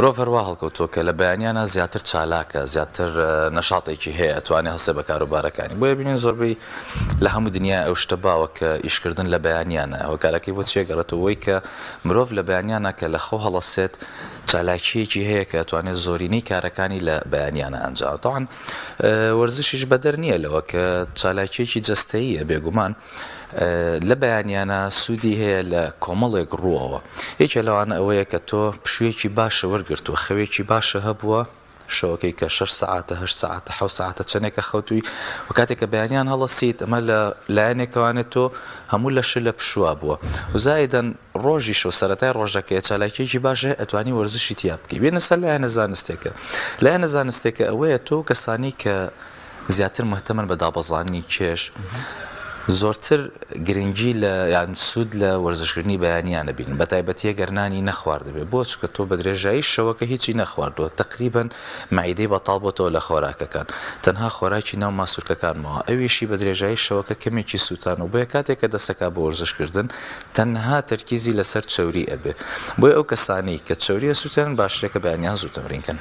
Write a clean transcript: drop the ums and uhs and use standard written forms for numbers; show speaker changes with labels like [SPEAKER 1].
[SPEAKER 1] مرۆڤ هەروا هەڵکەوتووە کە لە بەیانیانا زیاتر چالاکە، زیاتر نەشاتێکی هەیە، ئەتوانێ هەستێ بە کاروبارەکانی. بۆیە بینین زۆربەی لە هەموو دنیای ئەو شتە باوە کە ئیشکردن لە بەیانیانە. هۆکارەکەی بۆ چییە گەڕێتەوە بۆی کە مرۆڤ لە بەیانیانا کە لە خەو هەڵەسێت چالاکییەکی هەیە کە ئەتوانێت زۆرینەی کارەکانی لە بەیانیانا ئەنجام. تەبعەن وەرزشیش بەدەر نییە لەوە کە چالاکییەکی جەستەییە بێگومان. لە بەیانیانە سوودی هەیە لە کۆمەڵێک ڕووەوە، یەکێ لەوانە ئەوەیە کە تۆ پشوویەکی باشە وەرگرتووە، خەوێکی باشە هەبووە، شەوەکەی کە شەش سەعاتە، هەشت سەعاتە، حەوت سەعاتە چەندێکە خەوتووی و کاتێک کە بەیانیان هەڵەسیت ئەمە لە لایەنێکەوانێت تۆ هەموو لەشت لە پشووا بووە و زائیدەن ڕۆژیشە و سەرەتای ڕۆژەکەیە چالاکییەکی باش هەیە ئەتوانی وەرزشی تیا بکەی. بێنە سەر لایەنە زانستێکە، لایەنە زانستێکە ئەوەیە تۆ کەسانی کە زیاتر مهتەمن بە دابەزاندنی کێش، زۆرتر گرنگی لە یان سوود لە وەرزشکردنی بەیانیان ئەبینن بە تایبەتی ئەگەر نانی نەخواردبێ بۆ چونکە تۆ بە درێژایی شەوەکە هیچی نەخواردووە تەقریبەن مەعیدەی بەتاڵ بۆتەوە لە خۆراکەکان تەنها خۆراکی ناو ماسولکەکان ماوە ئەویشی بە درێژایی شەوەکە کەمێکی سووتان و بۆیە کاتێک کە دەستەکا بە وەرزشکردن تەنها تەرکیزی لەسەر چەوری ئەبێ بۆیە ئەو کەسانەی کە چەوری ئەسووتێنن باشترە کە بەیانیان زوو تەمرین کەن.